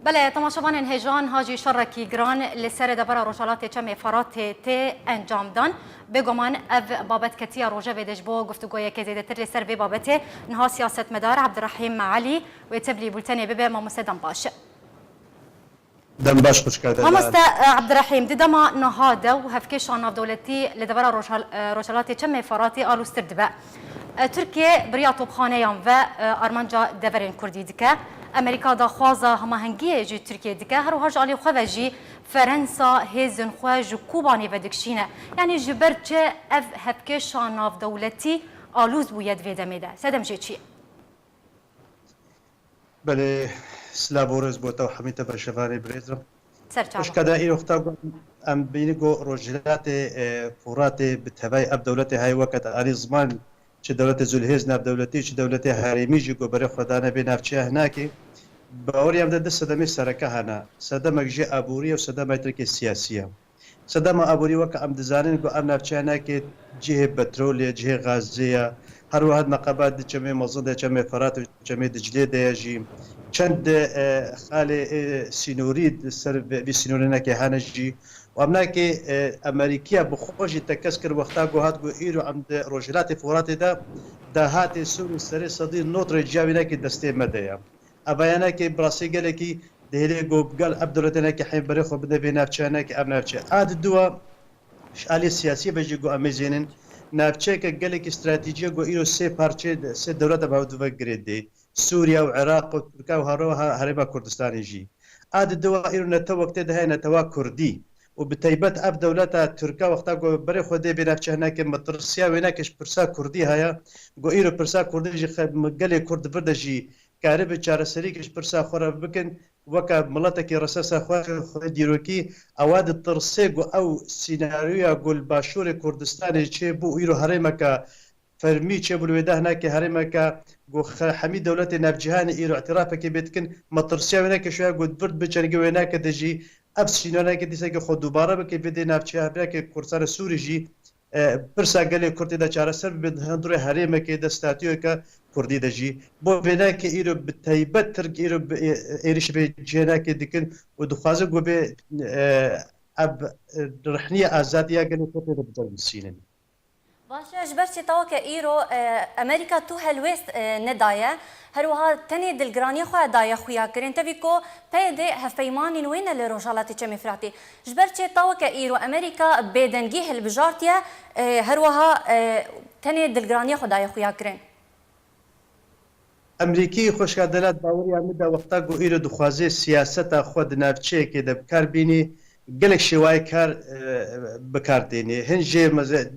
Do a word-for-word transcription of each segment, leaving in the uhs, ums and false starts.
Belê, temaşevanên hêja, niha jî şerekî giran li ser devera Rojhelatê Çemê Feratê tê encamdan. Bêguman ev babet ketiye rojevê de ji bo guftûgoyeke zêdetir li ser vê babetê niha siyasetmedar Ebdirehîm Elî wê teblî bultenê bibe. Mamoste, dem baş. Dem baş xwişka Delal. Mamoste, e, Ebdirehîm, di dema niha de û hevkêşa navdewletî li devera Rojhel-, e, Rojhelatê Çemê Feratê aloztir dibe. E, Tirkiye biriya topxaneyan ve, e, armanca deverên Kurdî dike. Amerîka daxwaza hemahengiyê ji Tirkiye dike. Her wiha ji alî xwe ve jî Ferensa hêzên xwe ji Kobanê ve dikişîne. Yanî ji ber çi ev hevkêşa navdewletî aloz bûye di vê demê de? Sedem jê çi ye? Belê, silav û rêz bo te û hemî temaşevanê birêz im. Ser çava. Xwişka de îro wexta ku em bînî ku Rojhilatê, e, Furatê bi tevayî ev dewletê hay weke te anî ziman, çi dewletê zûlhêz navdewletî, çi dewletê herêmî jî ku berê xwe dane vê navçeya hinakê. Bawerî em de du sedemê sereke hene. Sedemek jê aborî ye û sedemek tirkê siyasî ye. Sedema aborî weke em dizanin ku ev navçeya hinakê cihê petrolê ye, cihê gazê ye. Her wiha neqeba di çemê mezin de, çemê Ferat û çemê Diclê de ye jî. Çend, e, xalê, e, sînorî di ser vê, vî sînorê hinekê hene jî. Û em nakê, e, Amerîkiya bi xwe jî tekez kir wexta ku hat ku îro em di Rojhilatê Furatê de dahatê Sûrî serê sedî nod rê ciya wî hinekê destê me de ye. Ev yanekê bi rastî gelekî dihêlê ku gel ev dewletê hinekê heyberê xwe bide vê navçeya hinekê ev navçe. A di dua ji alî siyasî ve jî ku em ê zênin navçeyeke gelekî stratejî ye ku îro sê parçe, sê dewleta bi hev du ve girê dê. Sûriye û Iraq û Tirka û her wiha Herêma Kurdistanê jî. A di dua îro netew wek tê de heye netewa Kurdî. Û bi teybet ev dewleta Tirka wexta ku berê xwe dê vê navçe hinekê metirsiya wêneke ji pirsa Kurdî heye. Ku îro pirsa Kurdî jî xe-, gelê Kurd di vir de jî karibe çareserî ji pirsa xwe re bikin, weke miletekî resesa xwe, xwe dîrokî, ewa ditirsê ku ew sînaryoya ku li Başûrê Kurdistanê çêbû û îro herêmeke fermî çêbû li wê de hinekê herêmeke ku xe-, hemî dewletê navcîhanê îro îtirafekê bê dikin, metirsiya wêneke şoya ku di vir biçe wêneke de jî ev sînaryoyeke dîsekê xwe dubare bike vê dê navçeya hinekê Kurdistanê Sûrî jî e, pirsa gelê Kurd tê de çareser bibe di hundirê herêmekê de, statûyeke Kurdî de jî. Bo vêneke îro bi teybet Tirk îro bi, e, êrîş vê cihênekê dikin û dixwaze ku vê, e, ev, e, rihniye azadiya gelê Kurd tê de bi cer bisînin. Baş e, ji ber çi tawa ke îro, e, Amerîka tu helwêst, e, nedaye, her wiha tenê dilgiraniya xwe daye xuya kirin. Tevî ku P Y D hevpeymanên wê ne li Rojhelatê Çemê Firatê. Ji ber çi tawa ke îro Amerîka bêdengî hilbijartiye, e, her wiha, e, tenê dilgiraniya xwe daye xuya kirin. Emerîkî xweşka Delat baweriya min de wexta ku îro dixwaze siyaseta xwe di navçeyekê de bi kar bînî, gelek şêwayê kar, e, bi kar tênê. Hin jê meze-,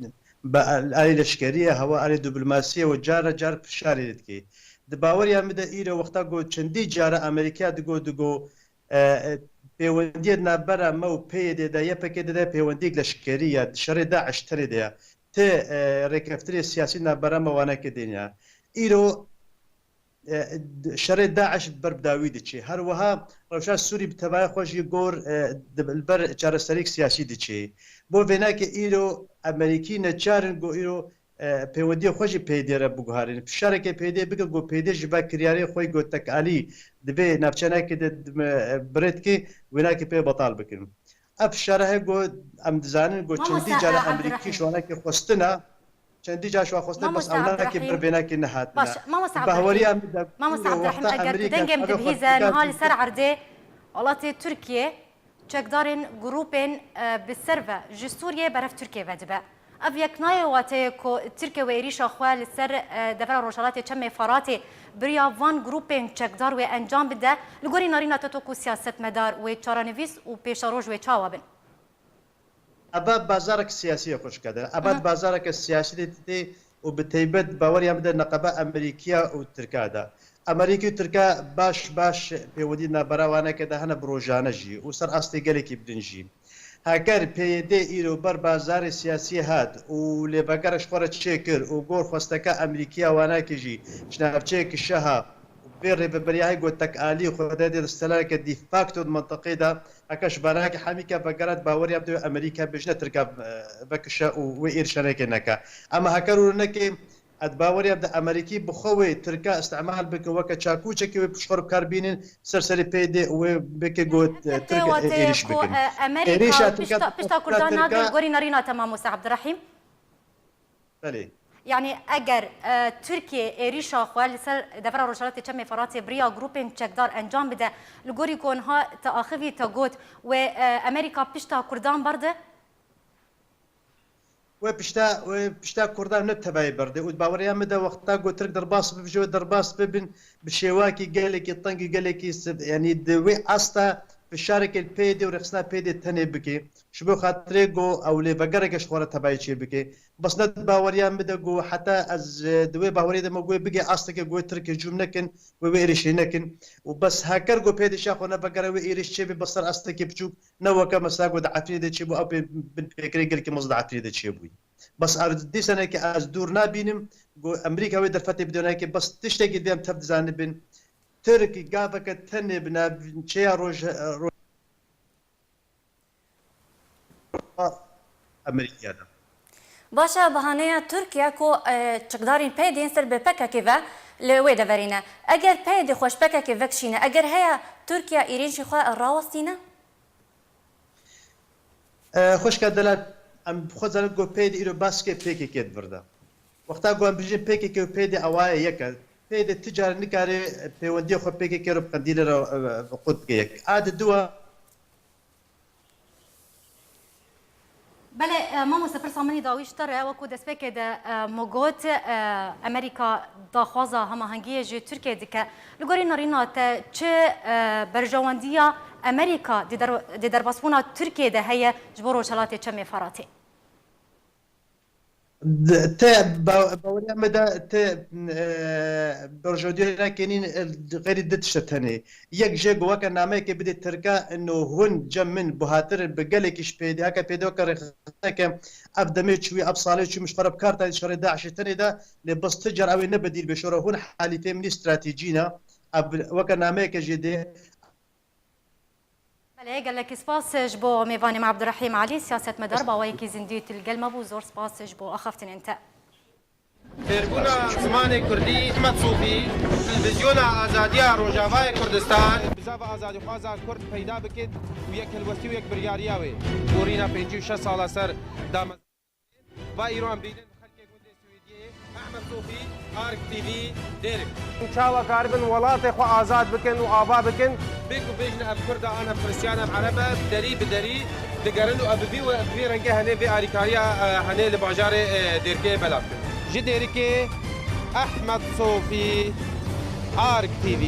bi alî leşkerî ye, hewa alî diplomasî ye û cara car fişarê lê dike. Di baweriya min de îro wexta ku çendî cara Amerîka digo, digo, e, e, pêwendiyê navbera me û P Y D de, Y P G de, de pêwendiyek leşkerî ye, di şerê DAIŞ tenê de ye. Ti, e, rêkeftinê siyasî navbera me wane kê dênya. Îro, e, d-, şerê DAIŞ ber bi dawî diçe. Her wiha rewşa Sûrî bi tevaya xwe jî gor, e, di, li ber çareseriyek siyasî diçe. Bo vênakê îro Amerîkî neçar in ku îro, e, pêwendiya xwe jî P Y D re biguherînin. Fişarekê P Y D bikin ku P Y D ji vê kiryarê xwe ku tekalî di vê navçenekê de, e, birêt ke wênakê pê betal bikin. Ev fişare heye ku em dizanin ku çendî cara Amerîkî ji wanekê xwestine, çendî cara ji wan xwestine, bes ew nakê ber vênakê nehatine. Baş, mamoste Abdurrahîm. Bahweriya min de Mamoste Abdurrahîm, wexta eger tu Amerîka dengê min dibihîze, niha li ser erdê welatê Tirkiye çekdarên grûpên, e, bi ser ve ji Sûriyê berev Tirkiye ve dibe. Ev yek nayê wateyê ku Tirkiye wê êrîşa xwe li ser, e, devera Rojhelatê Çemê Feratê biriya van grûpên çekdar wê encam bide, li gorî narîna te to ku siyasetmedar wê çarenivîs û pêşeroj wê çawa bin? Eva bazarek siyasî ye xweşka de. Eva bazareke siyasî de tê û bi teybet baweriya min de neqeba Amerîkiya û Tirka de. Amerîkî û Tirka baş baş pêwendî navbera waneke de hene bi rojane jî û ser astê gelekî bilind jî. Heger P Y D îro ber bazarê siyasî hat û lêvegera ji xwe re çêkir û gor xwesteke Amerîkiya wanekê jî ji navçeyeke şeha û bê rêveberiya heye ku tekalî xwe de dê stelaleke de facto di mintiqê de, heke ji banakê hemî ke vegera di baweriya min de Amerîka bêjine Tirka, e, vekişe û wê êrişanekê neke. Ema heke rû neke, Ez baweriya de Amerîkî bi xwe wê Tirka îstîmal bike weke çakûçekê wê pişt xwe re bi kar bînin, ser serê pê dê wê bike got, e, Tirk êrîş bikin. Êrîşa Tirka, pişta Kurdan nabe li gorî nerîna te mamoste Abdurrahîm. Belê. Yanî eger, e, Tirkiye êrîşa xwe li ser devera Rojhelatê Çemê Feratê bi riya grûpên çekdar encam bide, li gorî ku niha te axivî te got, wê, e, Amerîka pişta Kurdan berde? Wê pişta, wê pişta Kurdan ne tevayê berde. Û di baweriya min de wexta ku Tirk derbas bibe, ji wê derbas bibin, bi şêwakî gelekî teng û gelekî s-, yanî di wê asta fişarekê li pê dê û rêxistina pê dê tenê bike. Ji bo xatirê ku ew lê vegereke ji xwe re tevayê çê bike. Bes ne di baweriya min de ku heta ez, e, di wê baweriyê de me ku wê bigê asteke ku wê Tirk hicûm nekin, wê wê êrîşê nekin. Û bes heker ku pê dê şa xwe ne vegere wê êrîş çê bê, bes ser astekê biçûk, ne weke mesela ku di Efrînê de çêbû, ew pê bin pêkirê gelkî mezin di Efrînê de çêbûyî. Bes ez dîsaneke ez dûr nabînim ku Amerîka wê derfetê bide nayê, bes tiştekî dê em tev dizanibin. Tirk gaveke tenê bi navçeya Roj-, Roj-, Amerîkaya de. Baş e, bahaneya Tirkiye ku, e, çekdarên pê dê yên ser bi P K K ve li wê deverê ne. Eger pê dê xwe ji P K K vekişîne, eger heye Tirkiye êrîşê xwe rawestîne? E, xwişka delal, em bi xwe zanin ku pê dê îro baskê P K K di vir de. Wexta ku em bijîn P K K û pê dê ewaye yek e. Pê dê ti carî nikare pêwendiya xwe P K K re bi qendîlê re, e, qut bike yek. A di dua. Belê, e, mamoste, pirsa min î dawî ji te re, wekû destpêkê de, e, min got, e, Amerîka daxwaza hemahengiyê ji Tirkiyê dike. Li gorî nerîna te çi, e, berjewendiya Amerîka di der-, di derbasbûna Tirkiyê de heye ji bo Rojhelatê Çemê Feratê? Di-, te ba-, baweriya me de te, e, berjewendiyê nekenîn, e, xeyrî di tişt e tenê. Yek jê ku weke nameyekê bidê Tirka, ino hûn cem min buhatir bi gelekî ji pê dê, heke pê dê weke rêxistineke ev demê çûyî, ev salê çûyî min ji xwe re bi kar tayî şerê DAIŞê tenê de, lê bes ti car ew ê ne bedîl bê şora hûn halîfê min î stratejî ne. Ev weke nameyeke jê dê. Belê, gelekî spas ji bo mêvanê me Abdurrahîm Alî, siyasetmedar, bi awayekî zindî tu li gel me bû. Zor spas ji bo axaftinên te. Fêrbûna zimanê kurdî, Ehmed Sofî, Televîzyona Azadiya Rojavayê Kurdistan. Bizava azadîxwaza kurd peyda bikit û yek helwestî û yek biryariya wê. Gorîna pêncî û şeş sala ser dame. Va îro em bînin xelkê gundê Swêdiyê, Ehmed Sofî, Ark T V, Dêrik. Çawa karibin welatê xwe azad bikin û ava bikin? Bê ku bêjin ev Kurd e, an ev Xristiyan e, ev Ereb e, derî bi derî digerin û ev bi vî, bi vî rengê henê vê alîkariya, e, henê li bajarê, e, Dêrikê belav kir. Ji Dêrikê, Ehmed Sofî, Ark T V.